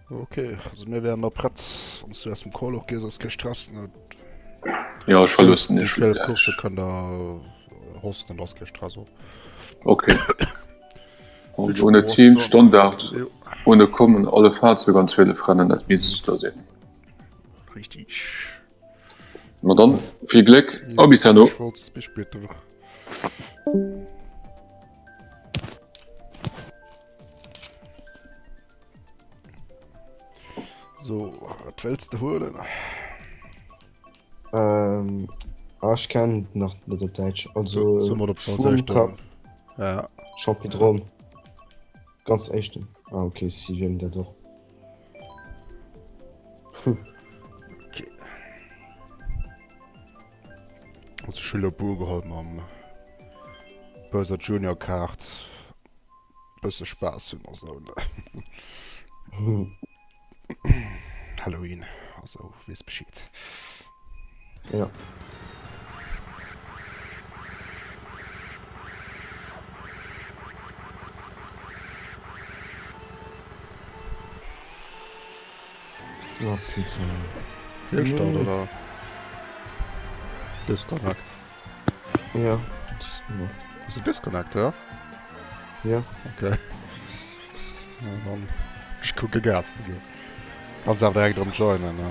Ok, also mir wären da prett, wann s du aus dem Call och gees, ass kee Stress, ne? Ja, ech verloossen Déi iech 12 gläich. Coursse kënnt der hosten, da ass kee Stress och. Ok. Vill Also ohne Spaass Team, dann. Standard, Jo. ohne Kommen, alle Fahrzeuge an 12 Rennen, dat misst es da sinn. Richtig. Ma dann, vill Gléck a Yes, bis herno. gleichfalls, bis später. So, wat wëlls de huelen? Ähm, ah, ech kennen nach net op Däitsch. Also, So, soll mer op Franséisch Schwummkapp, dann? Ja. Champidrom. Ganz éischten. Ah, okay, si wielen dat och. Okay. Also ech hu lo Boo geholl mam Bowser Junior Kaart. Bësse Spaass hunn a sou, ne? Halloween a sou, weess Bescheed. Ja. Oh, putain. Fehlstart oder Disconnect? Ja, Disconnect. Ass e Disconnect, ja? Ja. Okay. Ja, dann. Ech kucke Gas ze ginn. Kanns awer direkt erëm joinen, ne?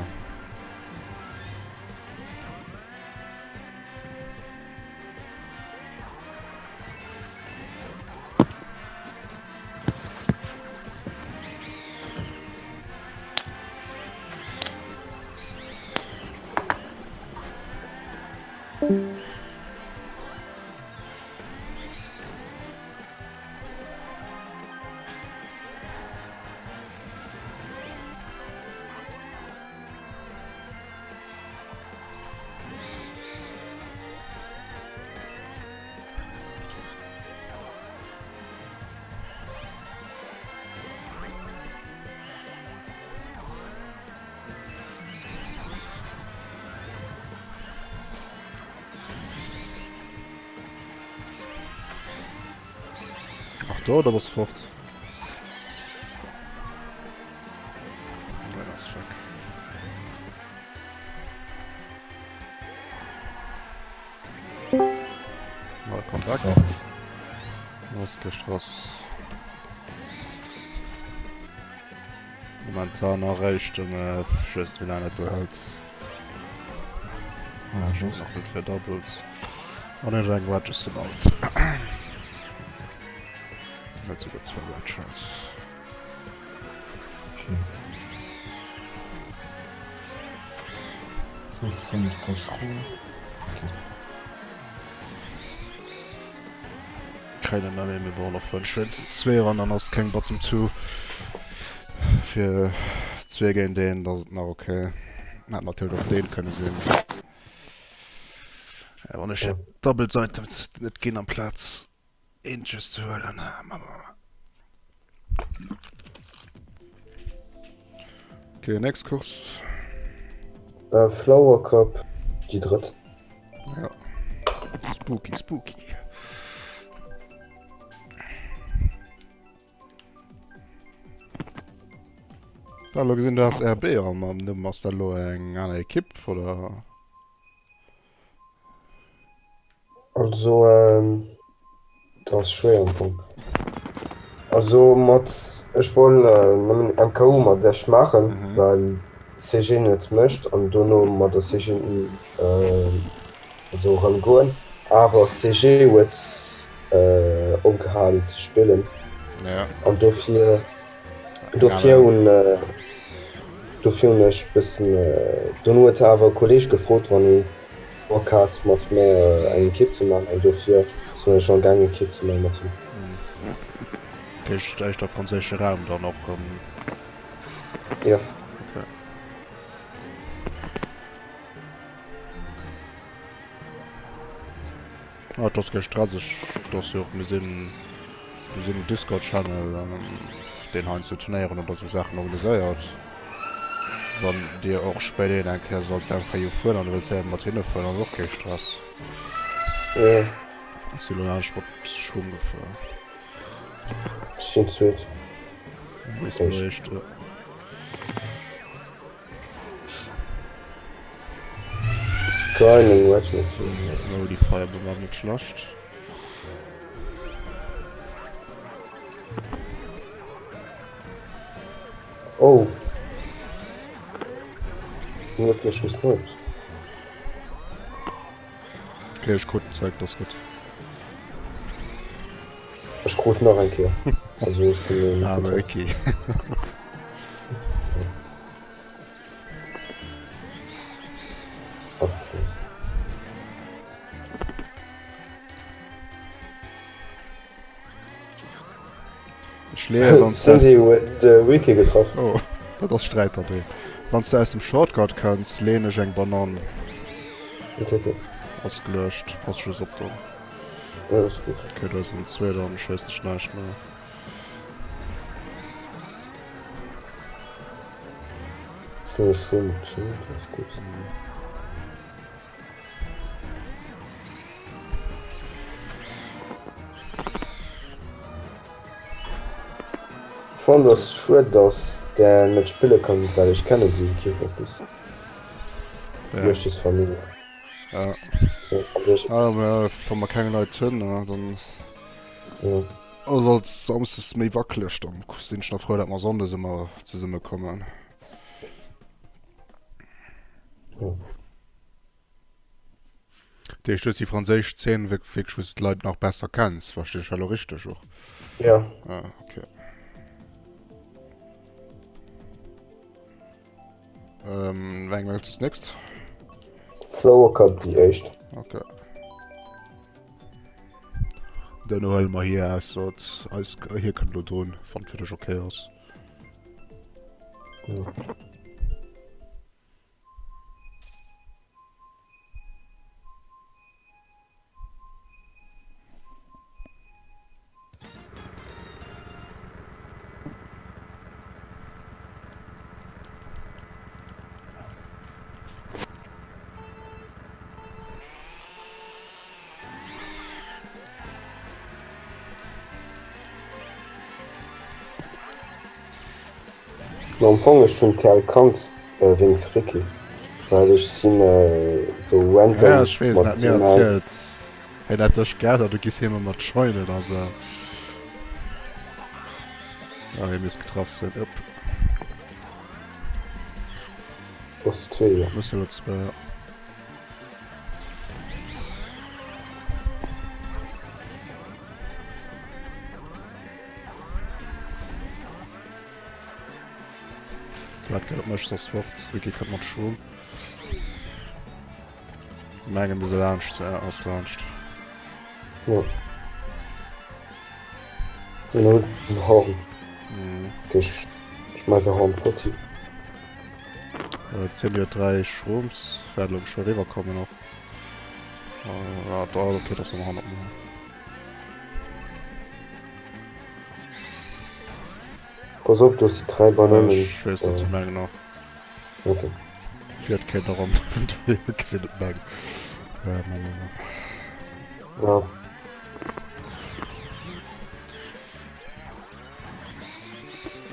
Ach do, da bass fort. Nein, ass fuck. Mal Kontakt. Was Stress. Momentan erreicht den äh, ich weiß nicht, wie lange das do hält. Ah, just. Nach net fir Doubles. An ech eng Red Alt. Net souguer zwou Red Shells. Okay. 35 Okay. Kréien en méi, mir brauchen och fënnf, wéinstens zwee Ran, dann ass keng Bottom two. Fir zwee géint een, da ass et nach okay. Hätt natierlech och deen kënne sinn. Ja, wann ech Doubles Items net ginn amplaz eentges ze huelen. Okay, next Course. Äh, Flower Cup, déi drëtt. Ja. Spooky, spooky. Da lo gesinn, du hast RB am am Numm. Ass dat lo eng aner Ekipp oder? Also dat ass schwéier am Fong. Also mat ech wollt nëmmen MKU mat Esch maachen, well CG net mécht an dono mat der CG also erëm goen. Awer CG huet opgehalen ze spillen an dofir Dofir hunn dofir hunn ech bëssen dono huet awer e Kolleeg gefrot wann ee Bock hat mat mär eng Ekipp ze man an dofir sinn ech am gaang Ekipp ze man mat him. Dat heescht éischter franséische Raum dann och? Jo. Okay. Ah, et ass kee Stress, ech, et ass jo och, mir sinn, mir sinn en Discord-Channel, deen heiansdo Turnéieren oder esou Saachen organiséiert. Wann Dir och spéiderhin eng Kéier sollt MKU fueren an Dir wëllt selwer mat hinne fueren, ass och kee Stress. Jo. Ech sinn elo laanscht mat Schung gefuer. Ech sinn zweet. Wéi s du éischt, jo. Grinding Wedge net vill. Oh, déi Feierblumm war net schlecht. Oh. Hien huet mech gesniped. Okay, ech krut den Zeug, das gutt. Ech krut nach eng Kéier. Also ech hunn en Ah, getraff. okay. Ech leeën, wann s Cindy huet de Wiki getraff. Oh, dat ass Sträit dann do. Wann s de aus dem Shortcut kënns, leeën ech eng Banann. Okay, okay. Ass geluecht. Pass just op dann. Ja, ass gutt. Okay, do ass en zweet an ech weess nicht näischt méi. Ech hunn schon gezünnt, ass gutt. Ech fannen dass schued dass der net spille kann well ech kennen déi Equipe e bëssen duerch des Famille. Ja. Seng franséisch Ah, mä wa mer keng Leit hunn, dann Ja. ass alt samsdes méi wackeleg. Dann sinn ech nach frou, dat mer sonndes ëmmer zesumme kommen. Ja. Dat heescht, du hues déi franséisch Zeen wierklech, wou s de d'Leit nach besser kenns, verstinn ech dat elo richteg och? Ja. Ah, okay. Ähm, wéi eng wëlls du als nächst? Flower Cup déi éischt. Okay. Dann huele mer hir aus, dort eis, hir kënnt elo drun, wann fir dech okay ass. Ja. Ma am Fong ech hunn d'Häll kannt wéinst Ricky, well ech sinn sou Ja, random ech weess, en mat hat mir him. erzielt, hien hätt dech gär, du giss him ëmmer joinen a sou. Ah, hie misst getraff sinn, upp. Bass du zwee, jo. Muss elo zwee, ja. Dat gëtt mech soss fort. Wiki kënnt mat Schwung. Mengen bis laanscht äh, ass laanscht. Ja. Genau den Horn. Mhm. Okay, ich, ich mach so Horn Potti. Äh, 10 Uhr 3 Schrooms. Wäert elo geschwë riwwerkommen och. Äh, ja, da, okay, das noch 100 Mal. Pass op, do si 3 Bananen. Ech weess net, se mengen nach. Okay. Fiert kéint eran, gesinn et meng. Ja.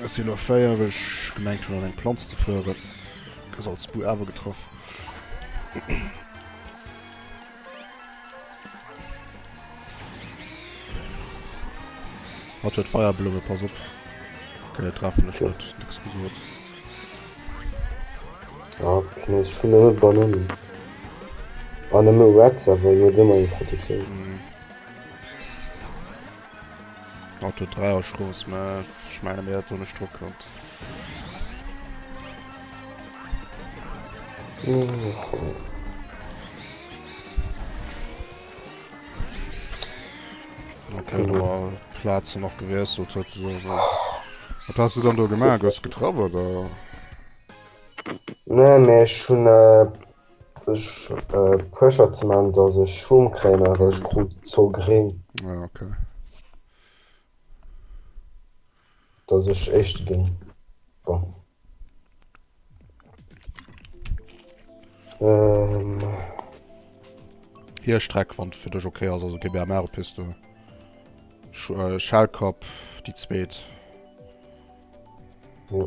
Ech sinn elo 4, well ech gemengt hunn an eng Planz ze fueren. Ass als Bu awer getraff. Hatt huet Feierblumme, pass op. Okay, treffen ech net, nix gesot. Ja, punaise, ech hunn nëmme Bananen. Ah, nëmme Reds, awer jo, huet ëmmer eng Protektioun. Mm. Hatt huet 3 Erschross, mä ech menge mir hätt do net dru kënnt. Okay, do war Plaze nach gewiesselt sozusagen. Wat hast du dann do gemaach? Goufs getraff oder? Nee, mee ech hunn äh, ech äh, Pressure ze man, dass ech Schwung kréien, awer ech krut zo gréng, Ja, okay. dass ech éischte ginn. Bon. Ähm. Hier Streck, wann fir dech okay ass, also GBMR-Piste. Sch äh, Shell Cup, déi zweet. Ja.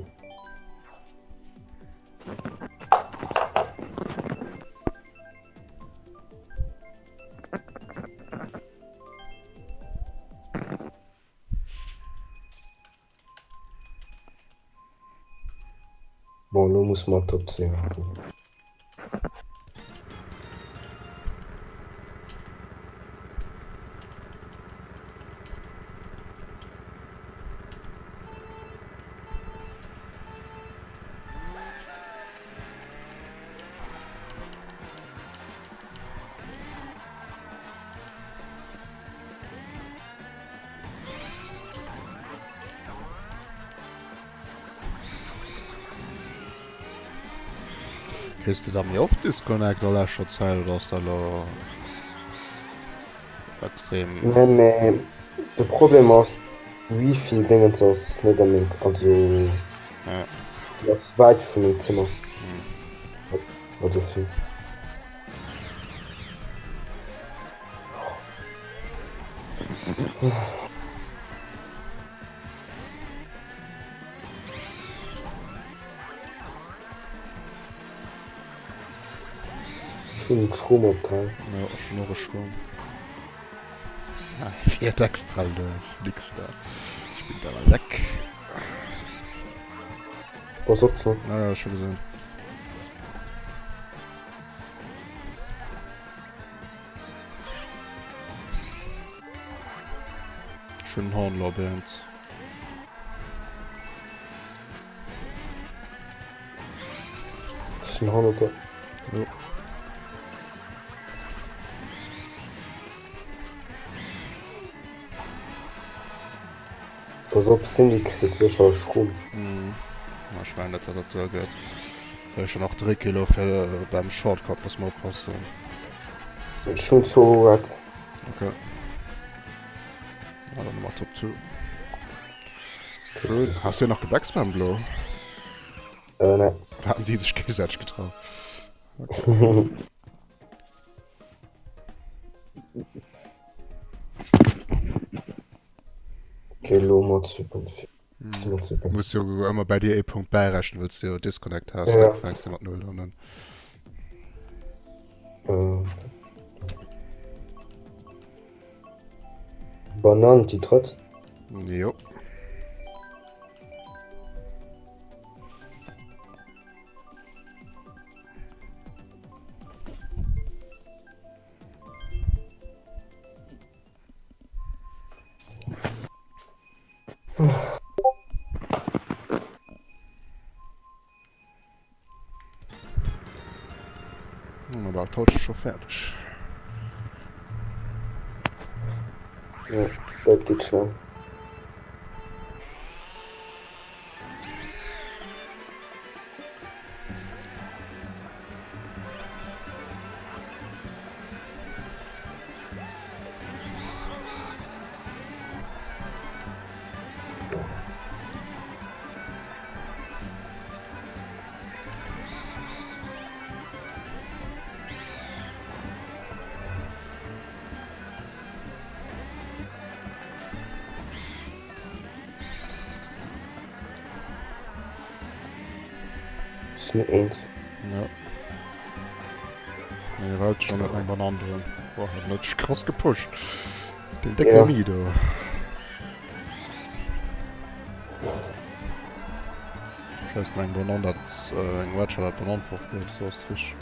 Bon, elo musse mer Top 10 waarden. Kriss de da méi oft Disconnect a leschter Zäit oder ass dat elo extrem? Nee, mee de Problem ass, Wifi Dingens ass net a mengem, also Ja. déi ass wäit vu mengem Zëmmer. Hm. Dofir. Ech hunn en Schroom op d'Hal. Jo, ech hunn och e Schroom. Ah, hie fiert extra lues. Nix da. Ech bin da mal weg. Pass op so. Ja, ja, schon gesehen. Schönen Hornler, Bernd. Ass den Horn op? Jo. Pass op, Cindy kritt sécher e Schrumm. Mhm. Ma ech mengen net, datt dat duergeet. Well ech hunn nach 3 Kilo fir beim Shortcut muss mer oppassen. Ech hunn zwou Reds. Okay. Ja, dann hu mer Top 2. Schön. Hast du nach gebackspammt lo? Äh, ne. Oder hatten sie sech géigesäiteg getraff? Okay. Okay, lo mat 2.4. Hm. Muss jo ëmmer bei dir ee Punkt bäirechnen, wëlls du jo Disconnect has, Ja. da fängst du mat 0 an. Dann. Äh. Banan, déi drëtt. Jo. Bal d'Holz scho fäerdeg. Ja, dat geet schnell. Ass net eens. Ja. Nee, war schon net eng Banan drin. Boah, hat net krass gepusht. Den decke Ja. Mi do. Scheiß eng Banan, dat äh, eng Wedge dat Banan fort huet, so ass richtig.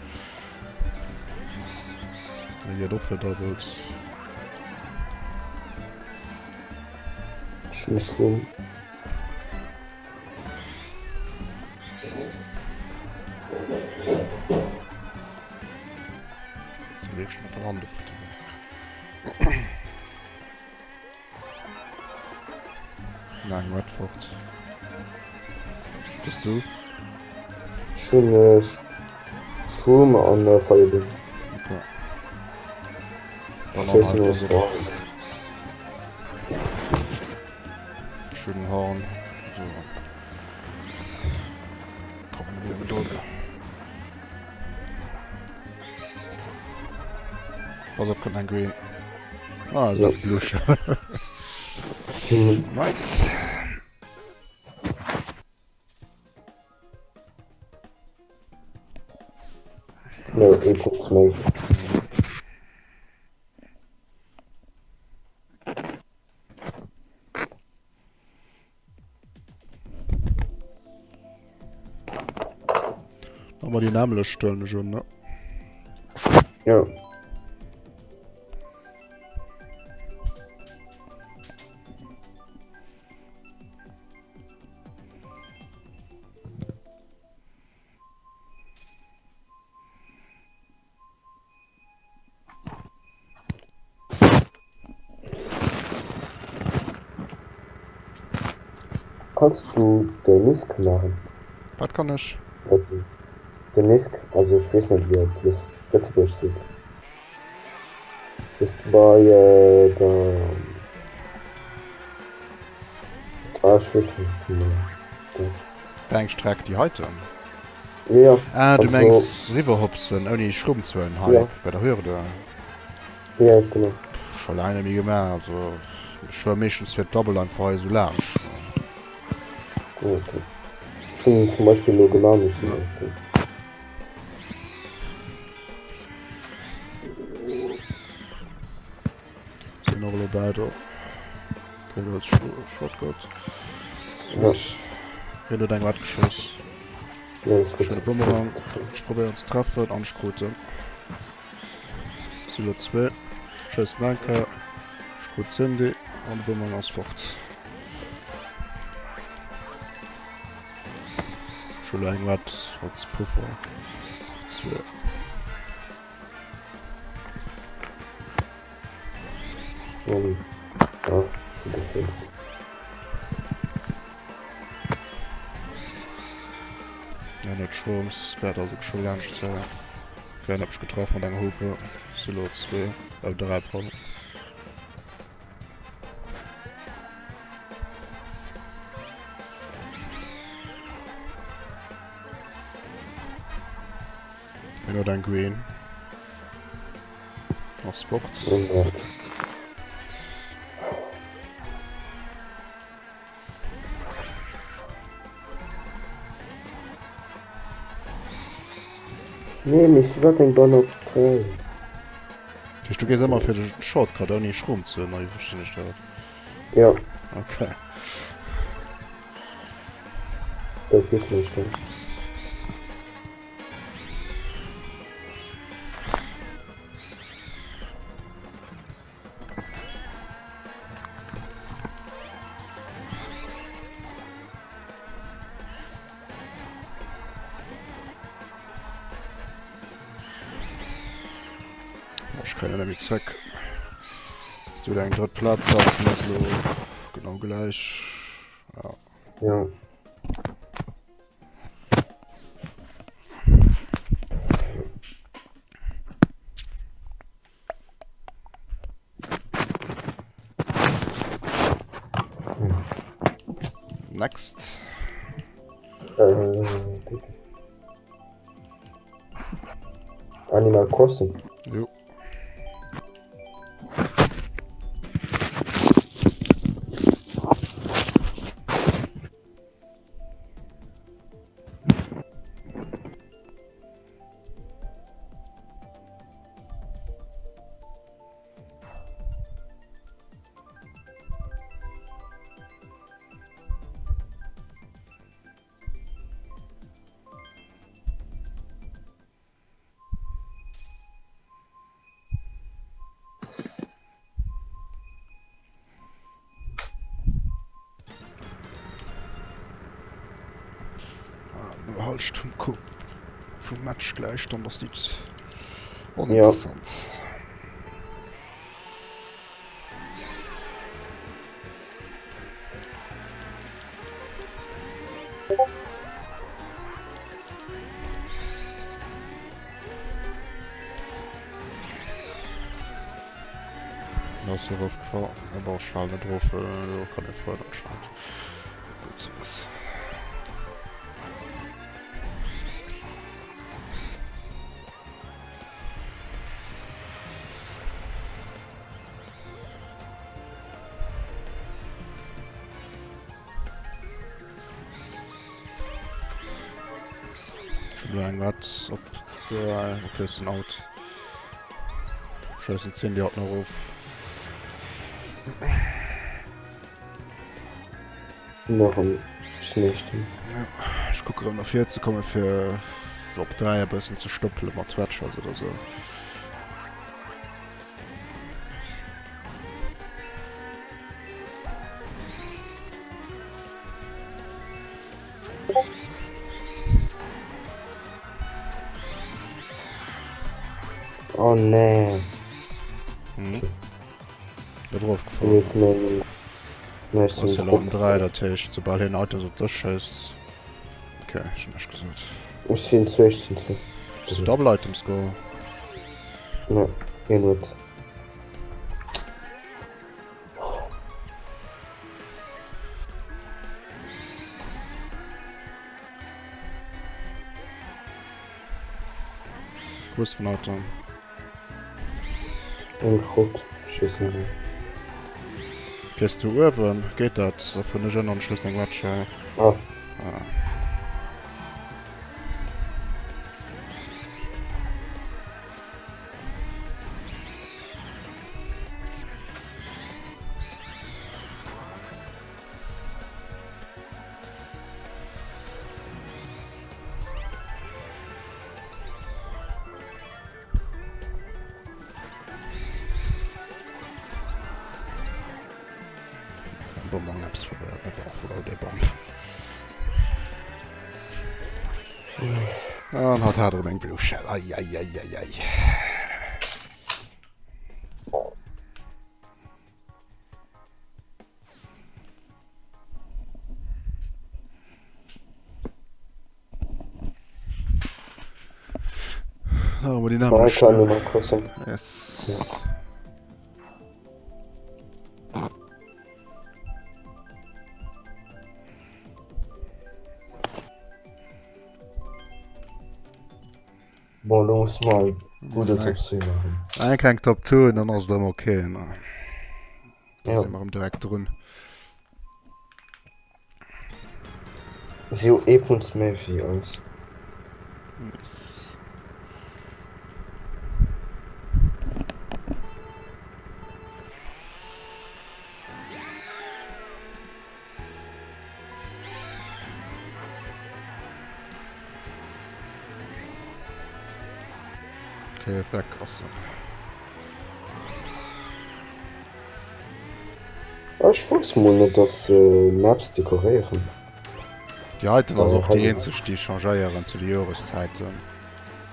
Hier doch fir Doubles. Ech hunn e Schwumm. Nein, Redford. Bist du? Ech hunn e Schwumm an e Fireball. Okay. Ech schéissen elo Spawn. Schönen Horn. So. Komm, wir bedeutet. Pass op, kommt ein Green. Ah, ist ein Blue. nice. No, ee Punkt méi. Ëmmer déi nämmlecht huelen ech un, ne? Jo. Kanns du de Misc maachen? Wat kann ech? De Misc, also ech weess net wéi op Lëtzebuergesch seet. Bist bei der ah ech weess net méi. Wéi eng Streck? Déi heiten? Jo, Ah, du mengs riwwerhopsen ouni Schrumm ze huelen hei bei der Hürde? Jo, genau. Scho laang net méi gemaach, also ech huele meeschtens fir d'Double einfach hei esou laanscht. Okay. Ech hunn zum Beispill elo gemaach, mee ech sinn okay. Sinn och elo bal do. Kritt als Shortcut. Gutt. Hien huet eng Wett geschoss. Schéine Bumerang. Ech probéieren ze treffen an ech krut en. Si lo zwee. Schéissen eng Kéier. Ech krut d'Cindy an de Bumerang ass fort. Ech hu lo eng Wett als Puffer. Zwee. Ja, net Chance, wäert also scho laanscht ze. Okay, hab ich getroffen mat enger Hupe. Si lo zwee, äh, dräi, pardon. Hien huet eng Green. Ass fort. Nee, mee firwat eng Bann op 3? Heescht du gees ëmmer fir de Shortcut ouni Schroom ze hunn, oder wéi verstinn ech dat? Jo. Okay. Dat geet nämlech dann. Ech kréien net méi zréck. Dass du eng drëtt Plaz has, ass lo genau gläich. Ja. Ja. Next. Äh, Animal Crossing. Jo. Ah, Halscht vum Coup vum Match gleich dann das nicht uninteressant. Ja. Ass erofgefall, aber ech falen net erof, do kann ee fueren anscheinend. Gutt ze wëssen. Schon eng wat op der okay, ist ein Out. Scheißen 10 die haut noch auf. Nach am schnellsten. Ja, ich gucke nach vier zu kommen für. op 3 e bëssen ze stëppele mat Headshots oder sou. Oh nee. Hm. Da drauf gefahren. Nee, nee, Ass ja lo am 3, dat heescht, soubal hien Autos op dech schéisst. Okay, ech hunn näischt gesot. Ech sinn zu, ech sinn zu. Hues du Double Items geholl? Nee, hien huet. Hues vun Auto. Eng Krot schiessen wir. Fiers du uewen? Geet dat? Da fueren ech ënner an schlëssen eng Wedge. Ah. Ah. Boomerang eppes probéiert, mee brauch wuel all dee Bam. An hatt hat erëm eng Blue Shell. Ei, ei, ei, ei, ei. Ah, aber die Namen. Yes. Ja. Bon, lo muss mer e gudde Top 2 maachen. Eng kleng Top 2 und dann ass et erëm okay. Ne? Da Ja. si mer erëm direkt drun. Si hu ee Punkt méi wéi eis. Yes. Okay, weg ass en. Ech wousst mol net dass se Maps dekoréieren. Déi heiten ass och déi Hei. eenzeg déi changéieren zu de Joreszäiten.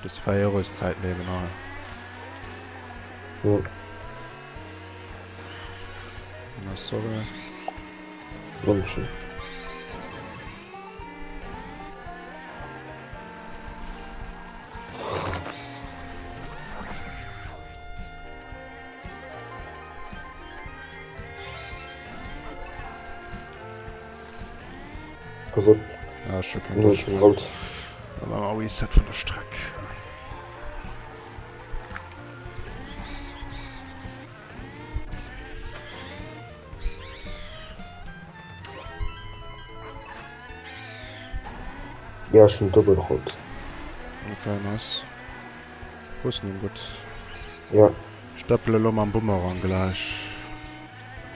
Dës 4 Joreszäiten eben hei. Jo. Na sorry. Wonschen. Pass op. Ah, ech hu keng Nur Loscht schon méi. raus. Dann maache mer Reset vun der Streck. Ja, schon doppelrot. Okay, nice. Hues nun gutt. Ja. Ech dëppele lo mam Bumerang gläich.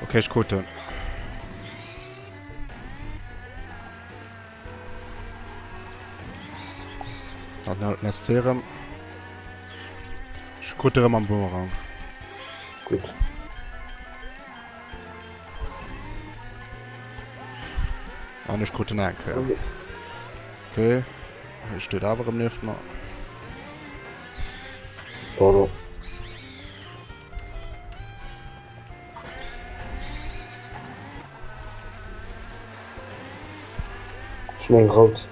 Okay, ech krut en. Dann halt den SC erëm. Ech krut erëm am Bumerang. Gutt. An ech krut en eng Kéier. Okay. Hie steet awer erëm nieft mer. Pardon. Ech hun eng rout.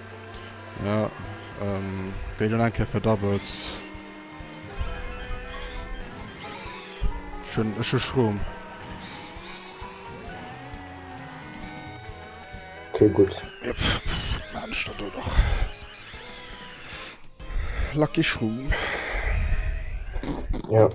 Ja, ähm, géi dann eng Kéier fir Doubles. Ech hunn, ech hu Schroom. Okay, gutt. Yep, maan ech der do nach. Lucky Shroom. Ja.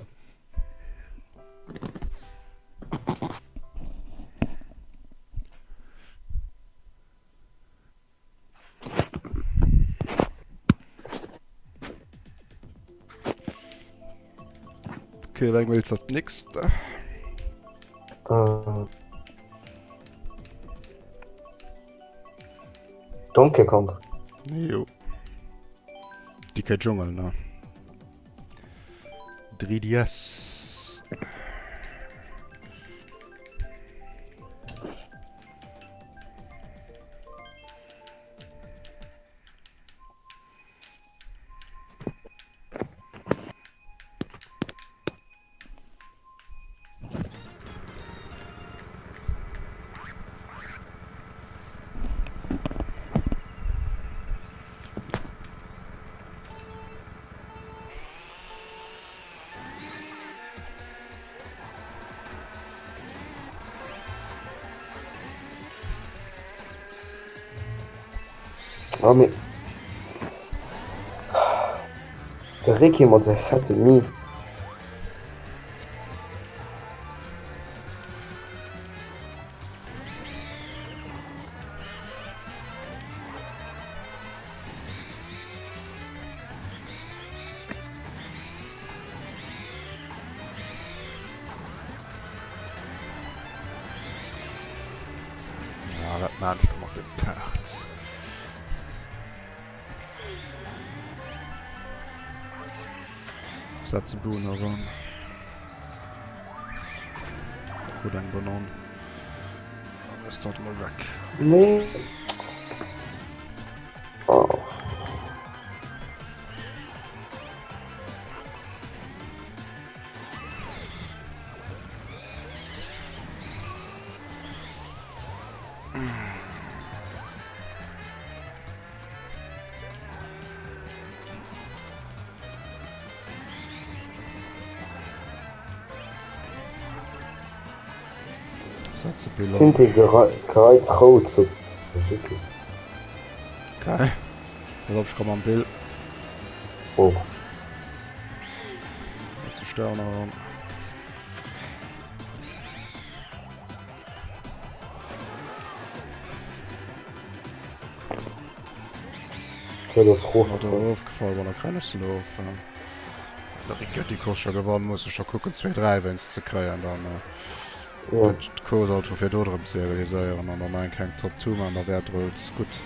Okay, wéi eng wéilst als nächst? Äh, Donkey Kong. Jo. DK Dschungel, ne? 3DS. Oh, mee. De Ricky mat säi fette Mi. Ja, dat maan ech mat dem Kaart. Setze Boon eran. Krut eng Banan. Dann ass dat mol weg. Nee. Oh. Sind die Gereiz rout op Wiki? Okay. Pass op, ech komm am Bild. Oh. Ze Sterne ran. Dat ass rof. Hat er ofgefall, wann er kann ech of. Gëtt déi Course scho gewonnen, muss ech scho kucken 2, 3 wéinst ze kréien dann Ja. d'Course alt fir do drëm ze realiséieren an dann eng keng Top 2 man, da wär drout gutt.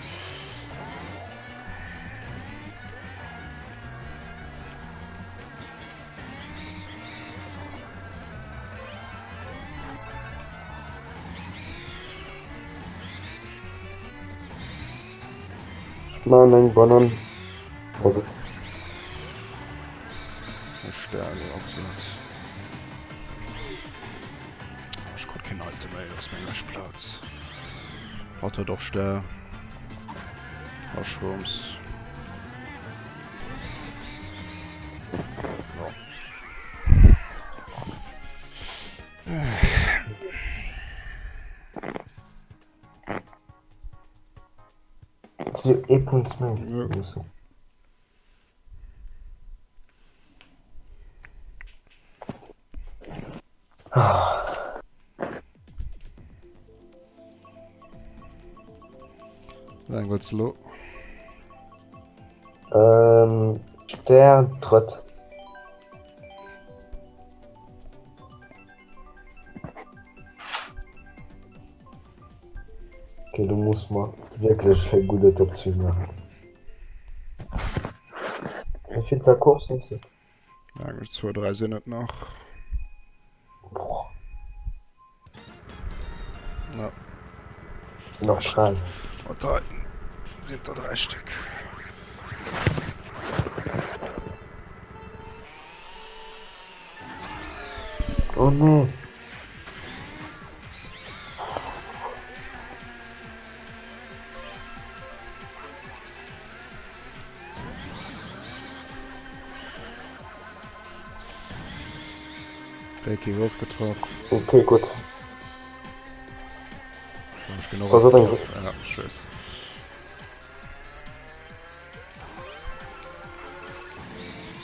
Ech maan eng Banann. Also. Ech sterbe och sat. Ech krut keen Item méi, dat ass meng lescht Plaz. Hatt huet och Stär. Mushrooms. Ja. Si ee Punkt méi. Ja. Musse. Wéi eng wëlls de lo? Ähm, Stär drëtt. Okay, du muss mer wierklech e gudde Top 2 maachen. Wéi vill der Course hues de? Eng, zwou, dräi sinn et nach. Boah. Ja. Nach dräi. Mat hei sinn der dräi Stück. Oh nee. Reiki ofgetraff. Okay, gutt. Ech ginn och Also, dann- Ja, ech weess.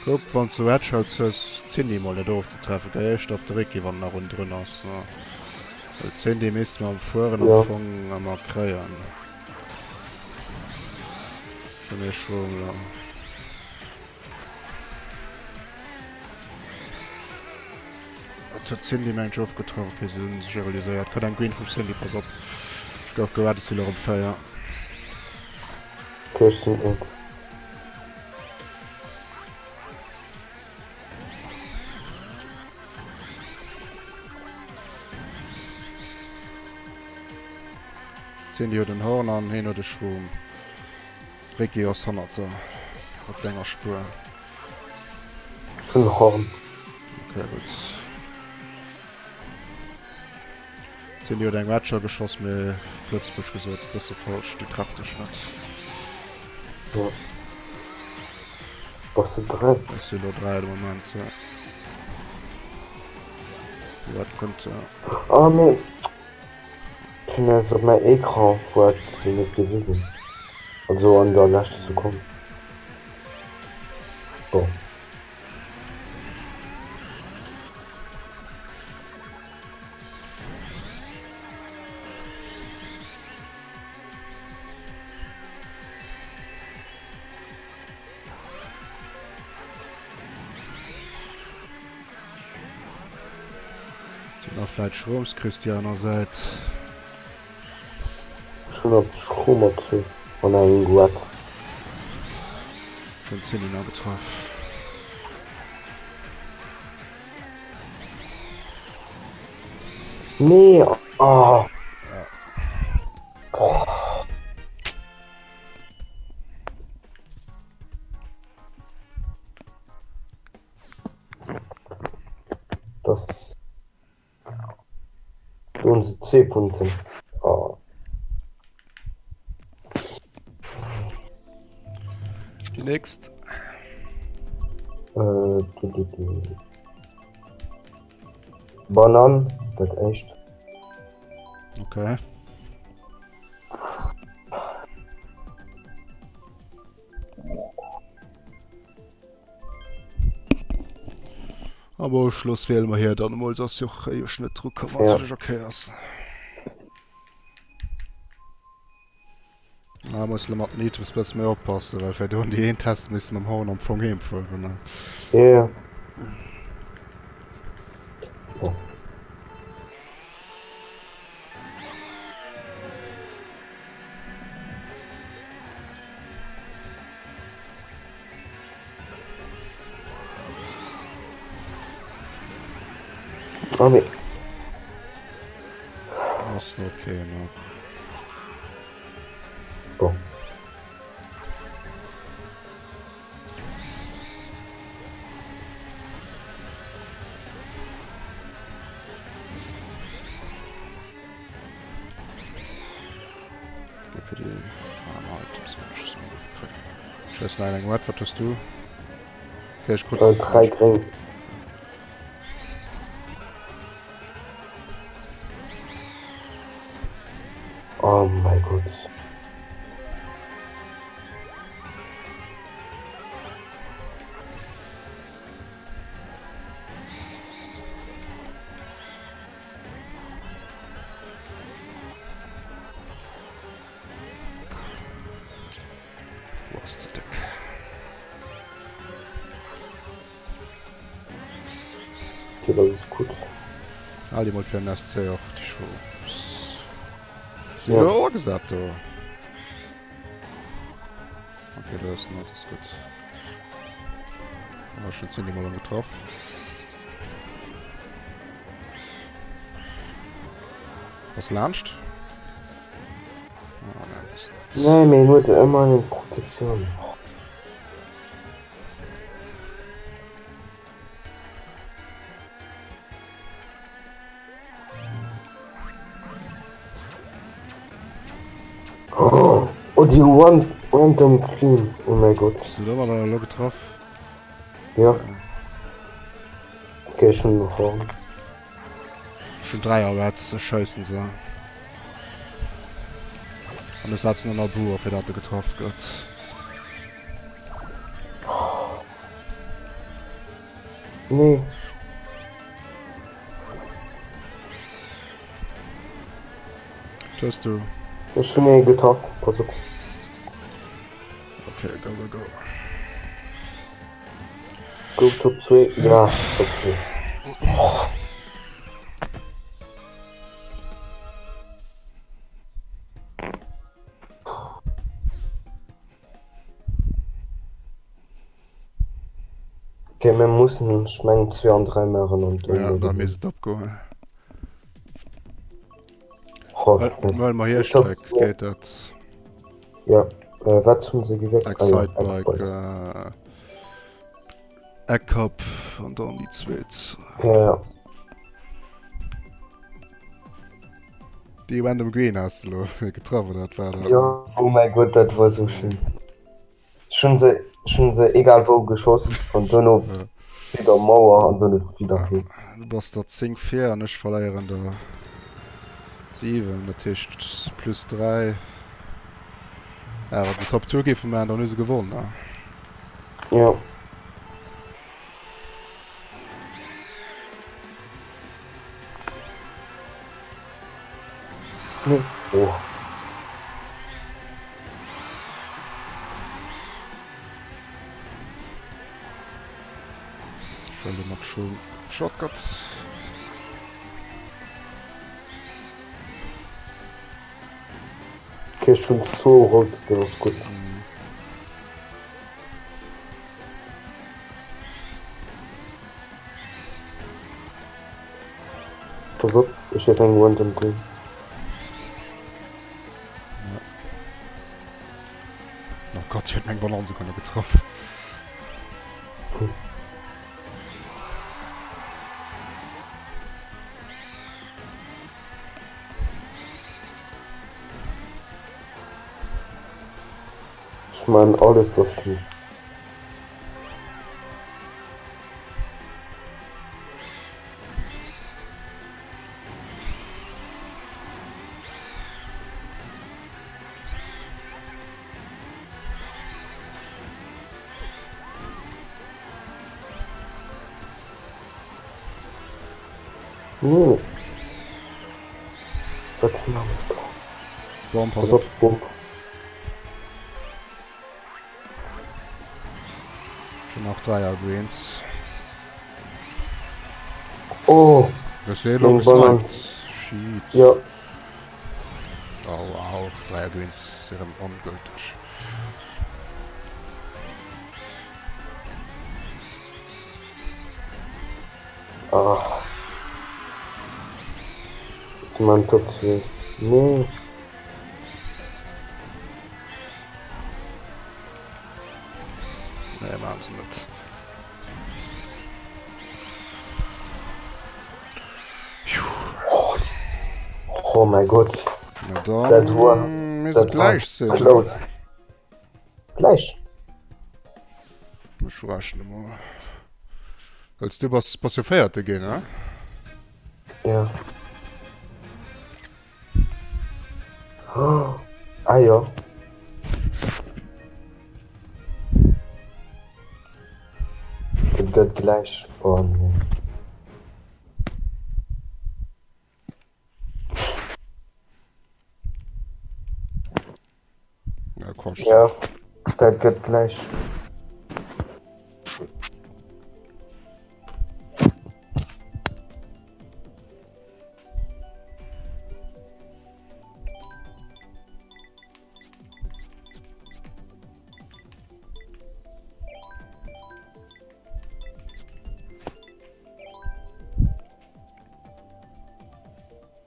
Kuck, wann s du Headshots hues, d'Cindy mol net ofzetreffen. Géi éischter op de Ricky, wann en nach onnendrun ass. Well d'Cindy misste mer am Fueren am Ja. Fong ëmmer kréien. Fir mir Schwummler. Dat huet d'Cindy mengt ech ofgetraff. Okay, se hunn sech realiséiert. Kënnt eng Green vum Cindy, pass op. Ech gouf gewaart, ech sinn elo op 4. Okay, ech sinn et. D'Cindy huet en Horn an heen huet e Schroom. Ricky ass hannert der op denger Spuer. Ech hunn en Horn. Ok, gutt. D'Cindy huet eng Matcher geschoss, mee op Lëtzebuerg gesot e bësse falsch, déi trefft dech net. Jo. Bass de 3? Ech sinn elo 3 de Moment, jo. Wat kënnt. Oh nee. Punaise, op mäi Ecran huet se net gewisen. Also an der leschter Sekonn. Bon. Sinn nach vläit Schroms Christian a Säit. Ech hunn op Schromer zu an engem Guet. Schon Zinni getraff. Nee, oh. Ja. Oh. Das do hunn se zwee Punkten. Oh. Déi nächst. Äh, du, du, du. Banan, dat éischt. Okay. Am Ofschloss wiele mer hir dann emol, dass si och éiweg net dru komm ass, wat okay ass. Da muss lo mat den Items bësse méi oppassen, well fir do an déi een Test misste mam Horn am Fong heemfueren, ne? Ja. Oh. Oh nee. Ass okay, ne? Bon. Fir déi aner Items wann ech se mol kréien. Scheiss nein eng Red, wat hues du? Okay, ech krut Äh, 3 gréng. Oh mein Gott. Boah, ass ze déck. Okay, dat ass gutt. Hal déi mol fir den SC och, déi Schoops. Sinn ja. do agesat do? Okay, do ass net, ass gutt. Ah, schon 10 Mal getroff. Was laanscht? Ah, nein, das nicht. Nee, mee huet ëmmer eng Protektioun. Oh, oh die one random Green. Oh mein Gott. Bist du da mal elo getroff? Ja. Okay, ech hunn Horn. Ech hunn 3 Alerts, ech schéissen se. An ech setzen en Abu fir dat e getraff gëtt. Nee. Was hues du? Ech hunn ee getraff, pass op. Okay, go, go, go. Go Top 2, ja, Top 2. Okay, mir mussen, ech mengen, 2 an 3 maachen an Ja, da misst et opgoen. Well mer hier Streck geet dat. Ja, äh, wat hunn se gewichst? Ah, Excitebike, äh, Eckcup an dann déi zweet. Ja, ja. Déi Random Green has du lo getraff oder wat war dat? Ja, oh mein Gott, dat war so schön. Ech hunn se, ech hunn se egal wou geschoss an duerno wieder Mauer an duerno wieder heem. Du bass der 10 vir an ech verléieren der 7, dat heescht plus 3. Ja, wann se Top 2 géife maachen, dann hu se gewonn, ne? Ja. Oh. Ech huelen nach schon Shortcut. Okay, ech hunn zwou rout, dat ass gutt. Pass op, ech schéiss eng random green. Ja. Oh Gott, ich hätte meng Ballon sogar noch getroff. Hm. Ech man alles dass sie. Nee. Dat man ech doch. Bom, pass Pass op. op, Bom. Schon nach 3 Greens. Oh! Hues du elo Meng Banan. gesniped? Shit. Ja. Oh wow, 3 Greens si rëm ongülteg. Ah. Jetzt mein Top 2. Nee. Nee, machen se net. Oh mein Gott. Na dann Dat war, misst et dat war gläich sinn. close. Gläich. Ech rechne mol. Well du bass, bass jo Véierte ginn, ne? Ja. Ah jo. Et gëtt gläich. Oh nee. Ja, komm, Ja, dat gëtt gläich.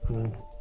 Hm.